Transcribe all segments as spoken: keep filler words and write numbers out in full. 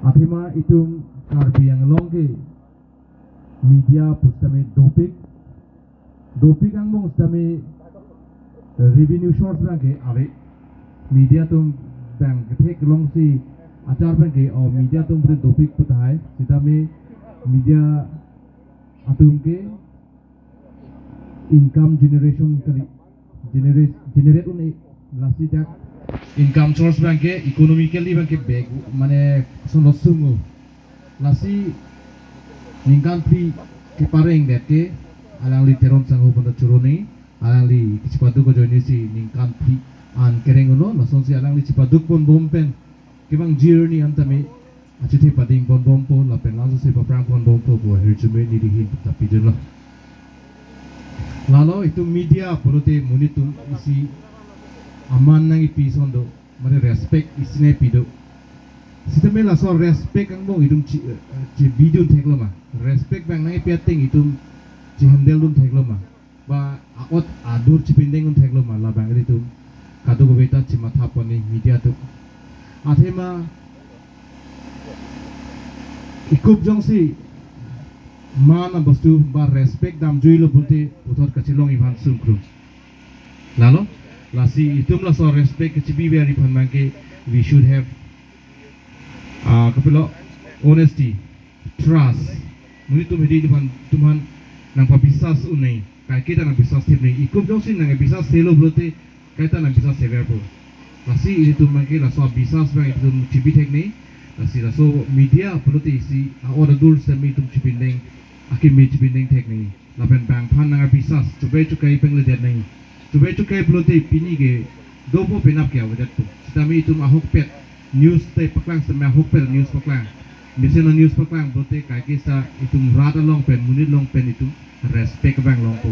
Athema itum Karbi Anglong ke media pusitame dopik, dopik angbong sitame revenue source abang ke ave. Media atum abang kethek longsi achar abang ke, o media atum pura dopik pu tahai, sitame media atum ke income generation kali, generate generate un-e, lasi dak income source abang ke economically abang ke back, mane sono sungu. Lasi ningkan phli kepareng det ke alangli Teron Sangho aphan ta choro nangji, alangli kachepaduk ajoine si ningkan phli an kereng uno, lasonsi alangli chepaduk ponbom pen kevang journey an tame achethe pading ponbompo lapen laso si paprang ponbompo pu ahirjume neli ahin ta pidunlo. Lalo itum media pulote monit atum isi aman nangkipi ason do, mane respect isi nangkipi do. Sitame laso respect angbong itum chi, eh, chebidun theklo ma? Respect abang nangkipi ateng itum chehandle dun theklo ma? Ba a-ot adur chepindeng dun theklo ma? Labang ilitum kadokave ta chematha pon nangji media atum. Athema ikup jongsi man abostu ba respect damjuilo pulote puthot kachelongji aphan sungkrung. Lalo, lasi itum laso respect kachebi ber aphan abang ke we should have, ah, kopilo, honesty, trust. Monit atum hedi aphan, atum aphan nangpabisas un nangji, kaike ta nangpabisas thip nangji. Ikup jongsi nangpabisas thelo pulote kaita nangpabisas theverpo. Lasi ilitum abang ke laso abisas abang itum chebi thek nangji. Lasi laso media pulote isi a-ot adur sitame itum chepindeng, akeme chepindeng thek nangji. Lapen bang aphan nangpabisas, chobai chokai pangledet nangji. Chobai chokai pulote pini ke dopo penap ke avedetpo. Sitame itum ahokpet news te paklang, sitame ahokpet news paklang, mesen news paklang pulote kaike seta itum rat along pen, monit along pen itum respect abang longpo.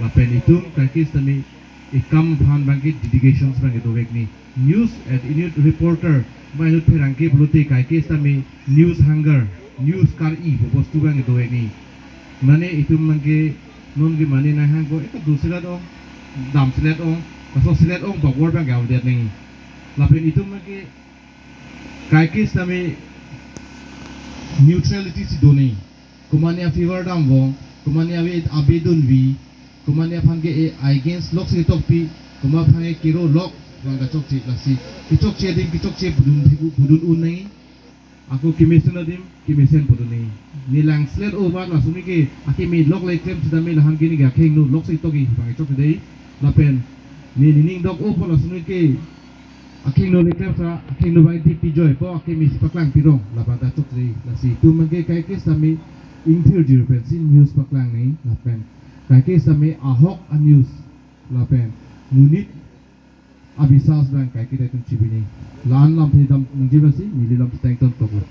Lapen itum kaike sitame ekam aphan abang ke dedications abang ke dovek nangji. News at inut reporter, ba inut pherangke pulote kaike sitame news hunger, news kar-i pu bostu abang ke dovek nangji. Mane itum abang ke non ke mane nanghang ko, eka doselet ong, damselet ong, kasoselet ong, bak-bor abang ke avedet nangji. Lapen itum abang ke kaike sitame neutrality si do nangji. Komatne a-fever damvong, komatne ave, ave dunvi, komatne aphan ke e against lok si tokpi, komat aphan ke kero lok, abang kachokche lasi. Kechokche adim kechokche pudun theku, pudun un nangji. Ako kemesen adim kemesen pudun nangji. Ne langselet o ba laso ne ke akeme lok le klem sitame lahan ke ne ke akhengno lok si tokji abang kechokche dei. Lapen ne nening dok-o apot laso ne ke akhengno le klem seta akhengno abang dip pi joipo, akeme si paklang pirong, labang ta chokche. Lasi itum abang ke kaike sitame ingthirjir pensi news paklang nangji, lapen kaike sitame ahok a-news lapen monit abisas abang kaike ta itum chebi nangji. La-an lamthe dam ningje basi, neli lam tang ton toklo.